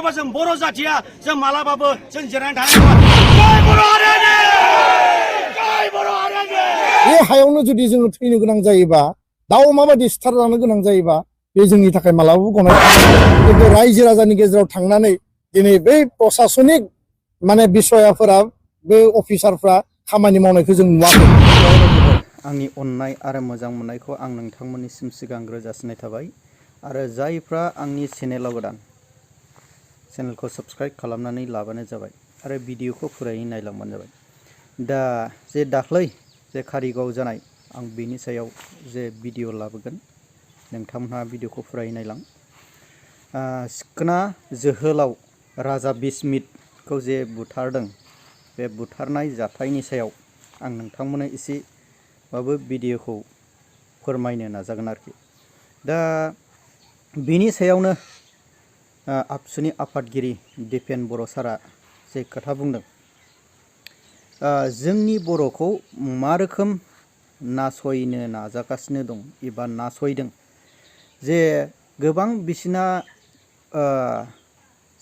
नङाबा जों बर' जाथिया जों मालाबाबो जों जिरायनानै थानाय नङा। जय बर' हारिनि जय बर' हारिनि बे हायावनो जुदि जोङो थैनो गोनां जायोबा दाउ अमा बायदि सिथारजानो गोनां जायोबा बे जोंनि थाखाय मालाबाबो गनायथाव खिन्थु रायजो राजानि गेजेराव थांनानै दिनै बै प्रसासनिक माने बिसयाफोरा बे अफिसारफ्रा खामानि मावनायखौ जों नुवाखै। आंनि अननाय आरो मोजां मोननायखौ आं नोंथांमोननिसिम सिगांग्रो जासिनाय थाबाय आरो जायफ्रा आंनि चेनेलाव गोदान चेनेलखौ साबस्क्राइब खालामनानै लाबानो जाबाय आरो भिडिअखौ फुरायै नायलांबानो जाबाय। दा जे दाख्लै जे कारिगाव जानाय आं बेनि सायाव जे भिडिअ लाबोगोन नोंथांमोनहा भिडिअखौ फुरायै नायलां। सिखोना जोहोलाव राजा बिस्मितखौ जे बुथारदों बे बुथारनाय जाथायनि सायाव आं नोंथांमोननो एसेबाबो भिडिअखौ फोरमायनो नाजागोन आरोखि। दा बेनि सायावनो आबसुनि आफादगिरि दिपेन बर' सारा जे खोथा बुंदों जोंनि बर'खौ मा रोखोम नासयनो नाजागासिनो दं एबा नासयदों जे गोबां बिसिना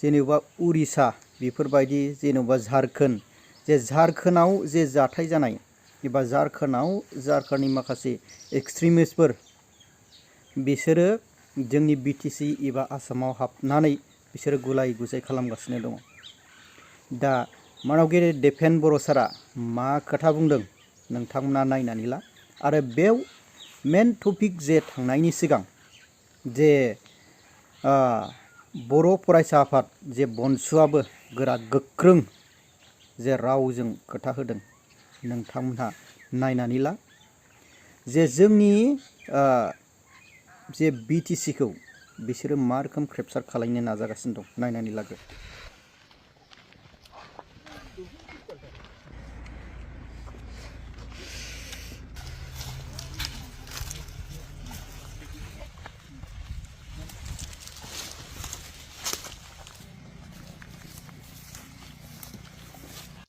जेनेबा उरिसा बेफोरबायदि जेनेबा झारखन्ड जे झारखन्डआव जे जाथाय जानाय एबा झारखन्डनि माखासे एक्सट्रिमिस्टफोर बिसोरो जोंनि बिटिसि एबा आसामाव हाबनानै बिसोरो गुलाय गुजाय खालामगासिनो दङ। दा मानबगिरि दिपेन बर' सारा मा खोथा बुंदों नोंथांमोना नायनानै ला आरो बेयाव मेन टपिक जे थांनायनि सिगां जे बर' फरायसा आफाद जे बनसुआबो गोरा गोख्रों जे रावजों खोथा होदों नोंथांमोनहा नायनानै ला जे जोंनि जे बिटिसिखौ बिसोरो मा रोखोम क्रेपसार खालामनो नाजागासिनो दं नायनानै लाग्रो।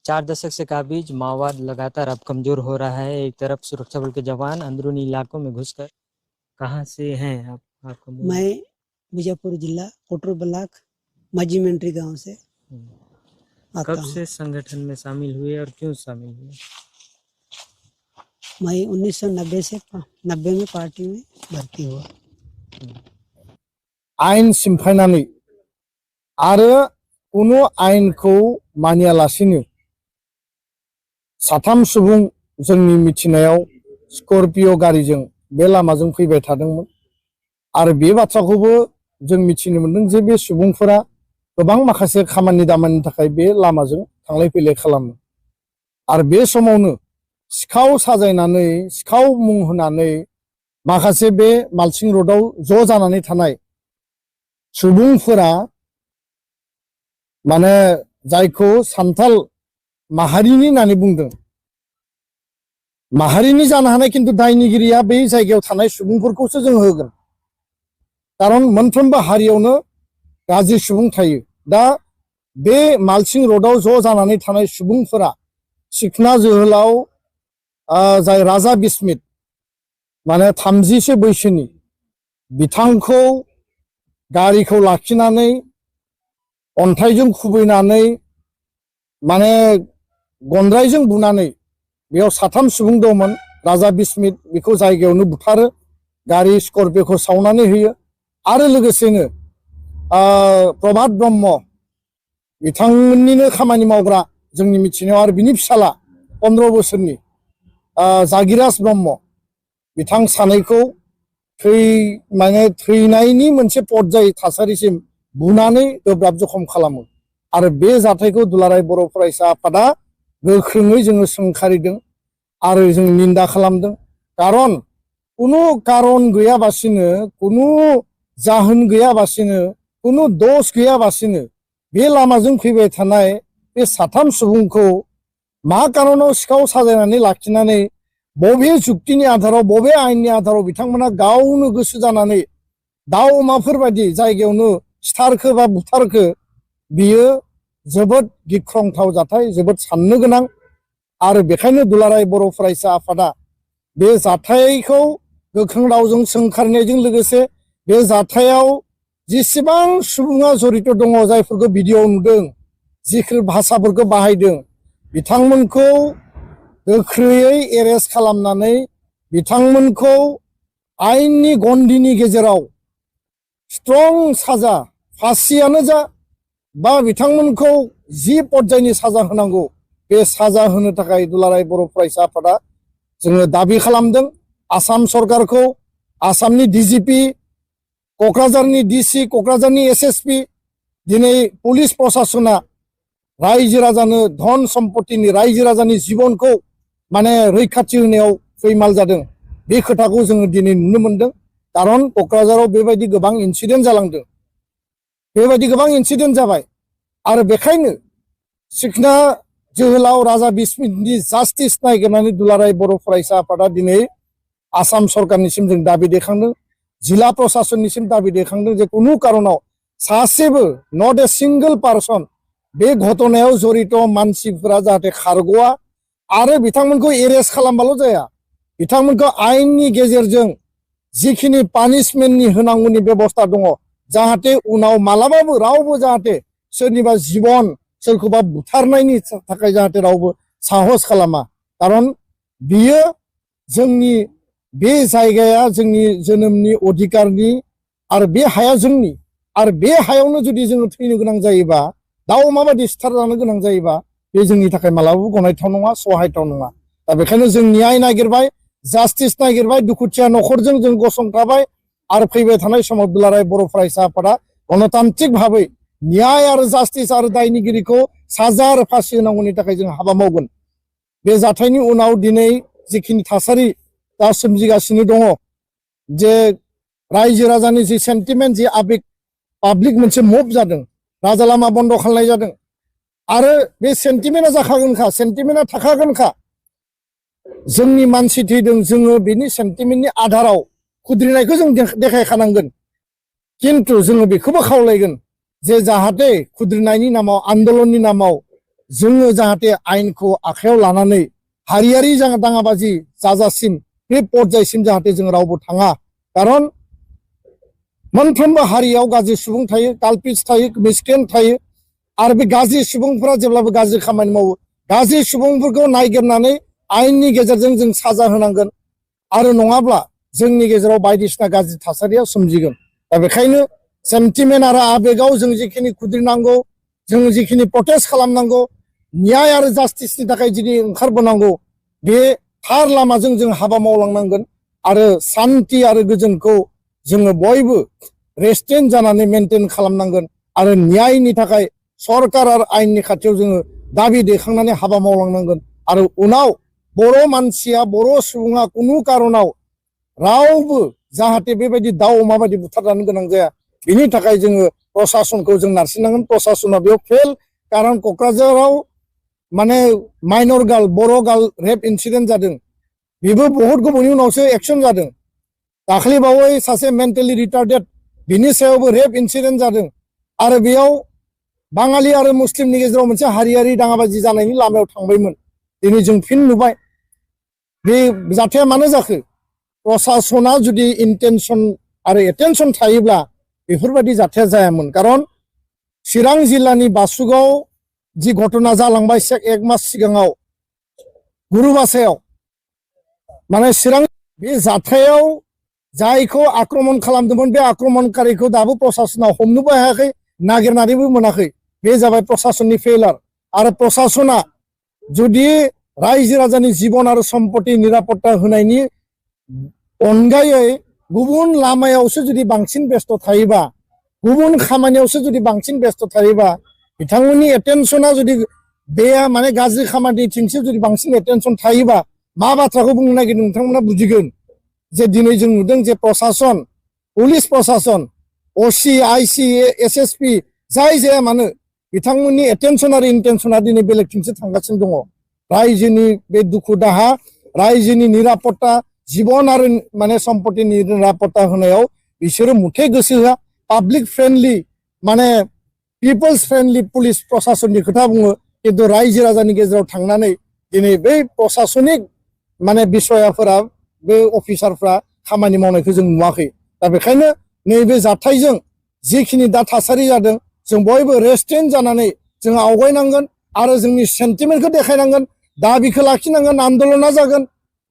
4 दशक से काबिज माओवाद लगातार अब कमजोर हो रहा है। एक तरफ सुरक्षा बल के जवान अंदरूनी इलाकों में घुसकर कहाँ से हैं आप? आपको मैं बीजापुर जिला कोटरू ब्लॉक मजीमेंट्री गांव से आता कब हूँ। से संगठन में शामिल हुए और क्यों शामिल हुए? मैं 1990 से 90 में पार्टी में भर्ती हुआ। आयेन सिमफायनानै आरो कुनु आयेनखौ मानियालासिनो साथाम सुबुं जोंनि मिथिनायाव स्कर्पिय गारिजों बे लामाजों फैबाय थादोंमोन आरो बे बाथ्राखौबो जों मिथिनो मोनदों जे बे सुबुंफोरा गोबां माखासे खामानि दामानिनि थाखाय बे लामाजों थांलाय फैलाय खालामो आरो बे समावनो सिखाव साजायनानै सिखाव मुं होनानै माखासे बे मालसिं रडआव ज' जानानै थानाय सुबुंफोरा माने जायखौ सान्थाल माहारिनि होननानै बुंदों माहारिनि जानो हानाय खिन्थु दायनिगिरिया बै जायगायाव थानाय सुबुंफोरखौसो जों होगोन खारन मोनफ्रोमबो हारियावनो गाज्रि सुबुं थायो। दा बे मालसिं रडआव ज' जानानै थानाय सुबुंफोरा सिखना जोहोलाव जाय राजा बिस्मित माने 30सो बैसोनि बिथांखौ गारिखौ लाखिनानै अन्थाइजों खुबैनानै माने गनद्रायजों बुनानै बेयाव साथाम सुबुं दंमोन। राजा बिस्मित बेखौ जायगायावनो बुथारो गारि स्कर्पिय'खौ सावनानै होयो आरो लोगोसेनो प्रभात ब्रह्म बिथांमोननिनो खामानि मावग्रा जोंनि मिथिनायाव आरो बिनि फिसाला 15 बोसोरनि जागिराज ब्रह्म बिथां सानैखौ माने थैनायनि मोनसे पर्याय थासारिसिम बुनानै गोब्राब जखम खालामो आरो बे जाथायखौ दुलाराय बर' फरायसा आफादा गोख्रोङै जोङो सोंखारिदों आरो जों निन्दा खालामदों। खारन कुनु कारन गैयाबासिनो कुनु जाहोन गैयाबासिनो कुनु दोष गैयाबासिनो बे लामाजों फैबाय थानाय बे साथाम सुबुंखौ मा कारनाव सिखाव साजायनानै लाखिनानै बबे जुक्तिनि आधाराव बबे आयेननि आधाराव बिथांमोना गावनो गोसो जानानै दाउ अमाफोर बायदि जायगायावनो सिथारखो बा बुथारखो बियो जोबोद गिख्रंथाव जाथाय जोबोद साननो गोनां आरो बेखायनो दुलाराय बर' फरायसा आफादा बे जाथायखौ गोख्रों रावजों सोंखारिनायजों लोगोसे बे जाथायाव जेसेबां सुबुङा जरित दङ जायफोरखौ भिडिअ नुदों जिखिनि भाषाफोरखौ बाहायदों बिथांमोनखौ गोख्रैयै एरेस्ट खालामनानै बिथांमोनखौ आयेननि गन्डिनि गेजेराव स्ट्रं साजा फासियानो जा बा बिथांमोनखौ जि पर्यायनि साजा होनांगौ बे साजा होनो थाखाय दुलाराय बर' फरायसा आफादा जोङो दाबि खालामदों आसाम सरकारखौ आसामनि डिजिपि क'क्राझारनि डिसि क'क्राझारनि एसएसपि दिनै पुलिस प्रशासना रायजो राजानो धन सम्पतिनि रायजो राजानि जिबनखौ माने रैखाथि होनायाव फैमाल जादों बे खोथाखौ जोङो दिनै नुनो मोनदों खारन क'क्राझाराव बेबायदि गोबां इनसिडेन्ट जालांदों बेबायदि गोबां इनसिडेन्ट जाबाय आरो बेखायनो सिखना जोहोलाव राजा बिस्मितनि जास्टिस नागिरनानै दुलाराय बर' फरायसा आफादा दिनै आसाम सरकारनिसिम जों दाबि दैखांदों जिल्ला प्रशासननिसिम दाबि दैखांदों जे कुनु कारनाव सासेबो नट ए सिंगल पार्सन बे घटनायाव जरित मानसिफोरा जाहाथे खारग'आ आरो बिथांमोनखौ एरेस्ट खालामबाल' जाया बिथांमोनखौ आयेननि गेजेरजों जिखिनि पानिशमेन्टनि होनांगौनि बेबस्था दङ जाहाथे उनाव मालाबाबो रावबो जाहाथे सोरनिबा जिबन सोरखौबा बुथारनायनि थाखाय जाहाथे रावबो साहस खालामा खारन बियो जोंनि बे जायगाया जोंनि जोनोमनि अधिकारनि आरो बे हाया जोंनि आरो बे हायावनो जुदि जोङो थैनो गोनां जायोबा दाउ अमाबादि सिथारजानो गोनां जायोबा बे जोंनि थाखाय मालाबाबो गनायथाव नङा सहायथाव नङा दा बेखायनो जों न्याय नागिरबाय जास्टिस नागिरबाय दुखुथिया न'खरजों जों गसंथाबाय आरो फैबाय थानाय समाव दुलाराय बर' फरायसा आफादा गणतान्त्रिक भाबै न्याय आरो जास्टिस आरो दायनिगिरिखौ साजा आरो फासि होनांगौनि थाखाय जों हाबा मावगोन बे जाथायनि उनाव दिनै जिखिनि थासारि दा सोमजिगासिनो दङ जे रायजो राजानि जि सेन्टिमेन्ट जि आबेग पाब्लिक मोनसे मुभ जादों राजा लामा बन्द खालामनाय जादों आरो बे सेन्टिमेन्टआ जाखागोनखा सेन्टिमेन्टआ थाखागोनखा जोंनि मानसि थैदों जोङो बेनि सेन्टिमेन्टनि आधाराव खुद्रिनायखौ जों देखायखानांगोन खिन्थु जोङो बेखौबो खावलायगोन जे जाहाथे खुद्रिनायनि नामाव आन्दलननि नामाव जोङो जाहाथे आयेनखौ आखायाव लानानै हारियारि दाङाबाजि जाजासिम बे पर्यायसिम जाहाथे जों रावबो थाङा खारन मोनफ्रोमबो हारियाव गाज्रि सुबुं थायो कालपिट्स थायो मिसक्रेन्ट थायो आरो बे गाज्रि सुबुंफोरा जेब्लाबो गाज्रि खामानि मावो गाज्रि सुबुंफोरखौ नायगिरनानै आयेननि गेजेरजों जों साजा होनांगोन आरो नङाब्ला जोंनि गेजेराव बायदिसिना गाज्रि थासारिया सोमजिगोन दा बेखायनो सेन्टिमेन्ट आरो आबेगाव जों जिखिनि खुद्रिनांगौ जों जिखिनि प्रटेस्ट खालामनांगौ न्याय आरो जास्टिसनि थाखाय जुदि ओंखारबोनांगौ बे थार लामाजों जों हाबा मावलांनांगोन आरो सान्थि आरो गोजोनखौ जोङो बयबो रेस्टेन्ट जानानै मेनटेन खालामनांगोन आरो न्यायनि थाखाय सरकार आरो आयेननि खाथियाव जोङो दाबि दैखांनानै हाबा मावलांनांगोन आरो उनाव बर' मानसिया बर' सुबुङा कुनु कारनाव रावबो जाहाथे बेबायदि दाउ अमा बायदि बुथारजानो गोनां जाया बिनि थाखाय जोङो प्रशासनखौ जों नारसिननांगोन प्रशासना बेयाव फेल कारन क'क्राझाराव माने माइनर गार्ल बर' गार्ल रेप इनसिडेन्ट जादों बेबो बहुत गोबावनि उनावसो एक्सन जादों दाखालि बावै सासे मेन्टेलि रिटार्डेड बिनि सायावबो रेप इनसिडेन्ट जादों आरो बेयाव बाङालि आरो मुस्लिमनि गेजेराव मोनसे हारियारि दाङाबाजि जानायनि लामायाव थांबायमोन दिनै जों फिन नुबाय बे जाथाया मानो जाखो प्रशासना जुदि इन्टेनसन आरो एटेनसन थायोब्ला बेफोरबायदि जाथाया जायामोन कारन चिरां जिल्लानि बासुगाव जि घटना जालांबाय एक मास सिगाङाव गुरुबासायाव माने चिरां बे जाथायाव जायखौ आक्रमण खालामदोंमोन बे आक्रमणकारिखौ दाबो प्रशासना हमनोबो हायाखै नागिरनानैबो मोनाखै बे जाबाय प्रशासननि फेलार आरो प्रशासना जुदि रायजो राजानि जिबन आरो सम्पति निरापत्ता होनायनि अनगायै गुबुन लामायावसो जुदि बांसिन बेस्थ थायोबा गुबुन खामानियावसो जुदि बांसिन बेस्थ थायोबा बिथांमोननि एटेनसना जुदि बे माने गाज्रि खामानिथिंसो जुदि बांसिन एटेनसन थायोबा मा बाथ्राखौ बुंनो नागिरदों नोंथांमोना बुजिगोन जे दिनै जों नुदों जे प्रशासन पुलिस प्रशासन असि आइसि एसएसपि जाय जाया मानो बिथांमोननि एटेनसन आरो इन्टेनसना दिनै बेलेगथिंसो थांगासिनो दङ रायजोनि बे दुखु दाहा रायजोनि निरापत्ता जिबन आरो माने सम्पतिनि निरापत्ता होनायाव बिसोरो मुथे गोसो होआ पाब्लिक फ्रेन्डलि माने पिपल्स फ्रेन्डलि पुलिस प्रशासननि खोथा बुङो किन्तु रायजो राजानि गेजेराव थांनानै दिनै बै प्रशासनिक माने बिसयाफोरा बे अफिसारफ्रा खामानि मावनायखौ जों नुवाखै दा बेखायनो नैबे जाथायजों जिखिनि दा थासारि जादों जों बयबो रेस्टेन्ट जानानै जों आवगायनांगोन आरो जोंनि सेन्टिमेन्टखौ देखायनांगोन दाबिखौ लाखिनांगोन आन्दोलना जागोन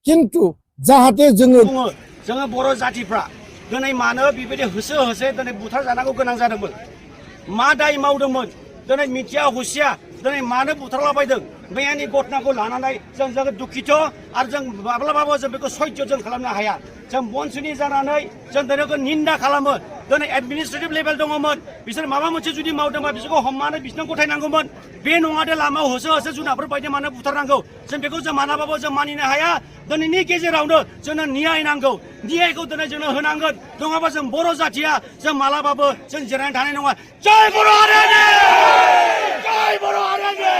किन्तु जाहाथे जोङो बुङो जोङो बर' जातिफ्रा दिनै मानो बेबायदि होसो होसो दिनै बुथार जानांगौ गोनां जादोंमोन मा दाय मावदोंमोन दिनै मिथिया हुसिया दिनै मानो बुथारलाबायदों मैयानि घटनाखौ लानानै जों जोबोद दुखित आरो जों माब्लाबाबो जों बेखौ सैज्य जों खालामनो हाया जों बनसुनि जानानै जों दिनैखौ निन्दा खालामो दिनै एडमिनिस्ट्रेटिभ लेभेल दङमोन बिसोर माबा मोनसे जुदि मावदोंबा बिसोरखौ हमनानै बिसोरनो गथायनांगौमोन बे नङा दे लामायाव होसो होसो जुनारफोर बायदि मानो बुथारनांगौ जों बेखौ जों मालाबाबो जों मानिनो हाया दिनैनि गेजेरावनो जोंनो न्याय नांगौ न्यायखौ दिनै जोंनो होनांगोन नङाबा जों बर' जातिया जों मालाबाबो जों जिरायनानै थानाय नङा जय बर' हारियानि जय बर' हारियानि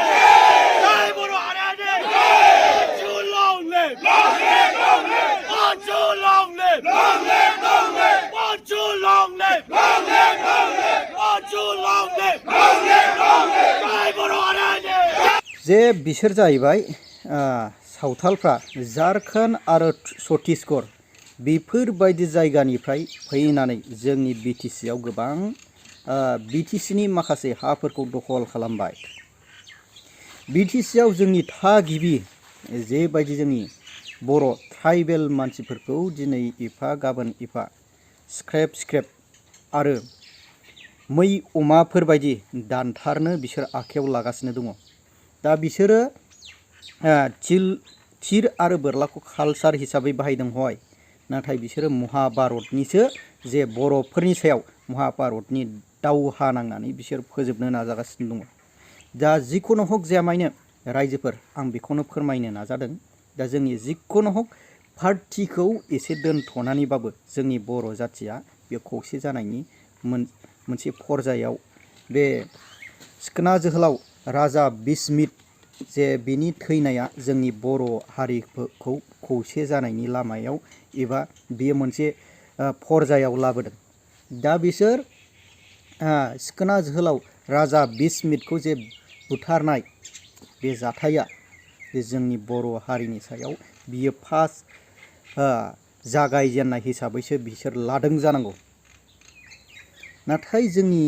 जय बर' हारियानि too long live not too long live not too long live not too long live जय बर' हारियानि जे बिसोर जाहैबाय सावथालफ्रा झारखन्ड आरो छत्तीसगढ़ बेफोरबायदि जायगानिफ्राय फैनानै जोंनि BTC आव गोबां BTCनि माखासे हाफोरखौ दखल खालामबाय BTC आव जोंनि थागिबि जेबायदि जोंनि बर' ट्राइबेल मानसिफोरखौ दिनै एफा गाबोन एफा स्क्रेप आरो मै अमाफोरबायदि दानथारनो बिसोर आखायाव लागासिनो दङ दा बिसोरो थिर आरो बोरलाखौ कालचार हिसाबै बाहायदों हय नाथाय बिसोरो महाभारतनिसो जे बर'फोरनि सायाव महाभारतनि दावहा नांनानै बिसोर फोजोबनो नाजागासिनो दङ दा जिखुनु हक जाया मानो रायजोफोर आं बेखौनो फोरमायनो नाजादों दा जोंनि जिखुनु हक पार्टिखौ एसे दोनथ'नानैबाबो जोंनि बर' जातिया बे खौसे जानायनि मोनसे फरजायाव बे सिखोना जोहोलाव राजा बिस्मित जे बिनि थैनाया जोंनि बर' हारिखौ खौसे जानायनि लामायाव एबा बेयो मोनसे फरजायाव लाबोदों दा बिसोर सिखोना जोहोलाव राजा बिस्मितखौ जे बुथारनाय बे जाथाया बे जोंनि बर' हारिनि सायाव बियो फार्स्ट जागायजेननाय हिसाबैसो बिसोर लादों जानांगौ नाथाय जोंनि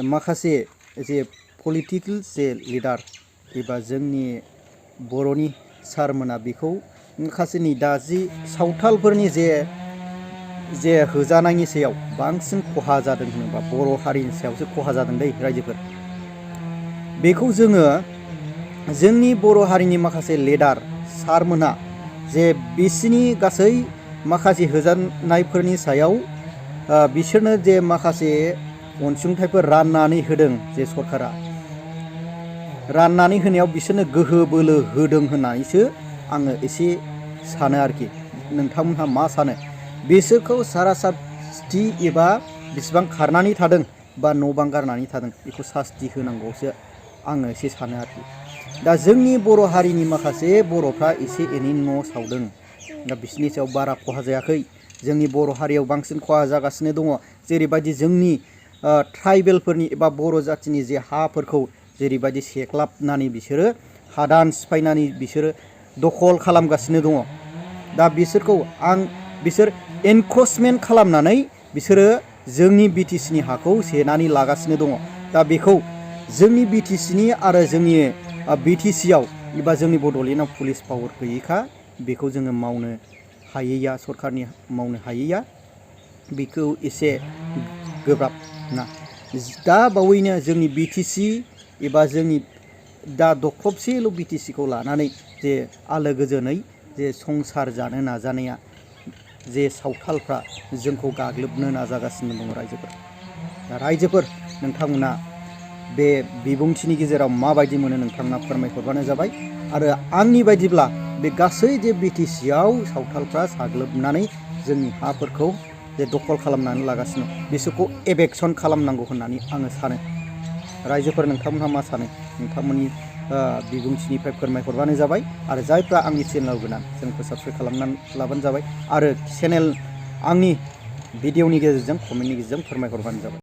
माखासे जे पलिटिकेल जे लिडार एबा जोंनि बर'नि सारमोना बेखौ माखासे नै दा जि सावथालफोरनि जे होजानायनि सायाव बांसिन खहा जादों होनोबा बर' हारिनि सायावसो खहा जादों दै रायजोफोर बेखौ जोङो जोंनि बर' हारिनि माखासे लिडार सारमोना जे बिसिनि गासै माखासे होजानायफोरनि सायाव बिसोरनो जे माखासे अनसुंथाइफोर राननानै होदों जे सरकारा राननानै होनायाव बिसोरनो गोहो बोलो होदों होननानैसो आङो एसे सानो आरोखि नोंथांमोनहा मा सानो बिसोरखौ सारासाथि एबा बिसिबां खारनानै थादों बा न' बां गारनानै थादों बेखौ सास्ति होनांगौसो आङो एसे सानो आरोखि दा जोंनि बर' हारिनि माखासे बर'फ्रा एसे एनै न' सावदों दा बिसोरनि सायाव बारा खहा जायाखै जोंनि बर' हारियाव बांसिन खहा जागासिनो दङ जेरैबायदि जोंनि ट्राइबेलफोरनि एबा बर' जातिनि जे हाफोरखौ जेरैबायदि सेख्लाबनानै बिसोरो हादान सिफायनानै बिसोरो दखल खालामगासिनो दङ दा बिसोरखौ बिसोर एनक्रचमेन्ट खालामनानै बिसोरो जोंनि BTCनि हाखौ सेनानै लागासिनो दङ दा बेखौ जोंनि BTCनि आरो जोंनि BTCआव एबा जोंनि बड'लेण्डआव पुलिस पावार गैयैखा बेखौ जोङो मावनो हायैया सरकारनि मावनो हायैया बेखौ एसे गोब्राब ना दा बावैनो जोंनि BTC एबा जोंनि दा दख्लबसेल' BTCखौ लानानै जे आलो गोजोनै जे संसार जानो नाजानाया जे सावथालफ्रा जोंखौ गाग्लोबनो नाजागासिनो दङ रायजोफोर नोंथांमोना बे बिबुंथिनि गेजेराव माबायदि मोनो नोंथांमोना फोरमायहरबानो जाबाय आरो आंनि बायदिब्ला बे गासै जे BTCआव सावथालफ्रा साग्लोबनानै जोंनि हाफोरखौ जे दखल खालामनानै लागासिनो बिसोरखौ एभेक्सन खालामनांगौ होननानै आङो सानो रायजोफोर नोंथांमोनहा मा सानो नोंथांमोननि बिबुंथिनिफ्राय फोरमायहरबानो जाबाय आरो जायफ्रा आंनि चेनेलाव गोदान चेनेलखौ साबस्क्राइब खालामनानै लाबानो जाबाय आरो चेनेल आंनि भिडिअनि गेजेरजों कमेन्टनि गेजेरजों फोरमायहरबानो जाबाय।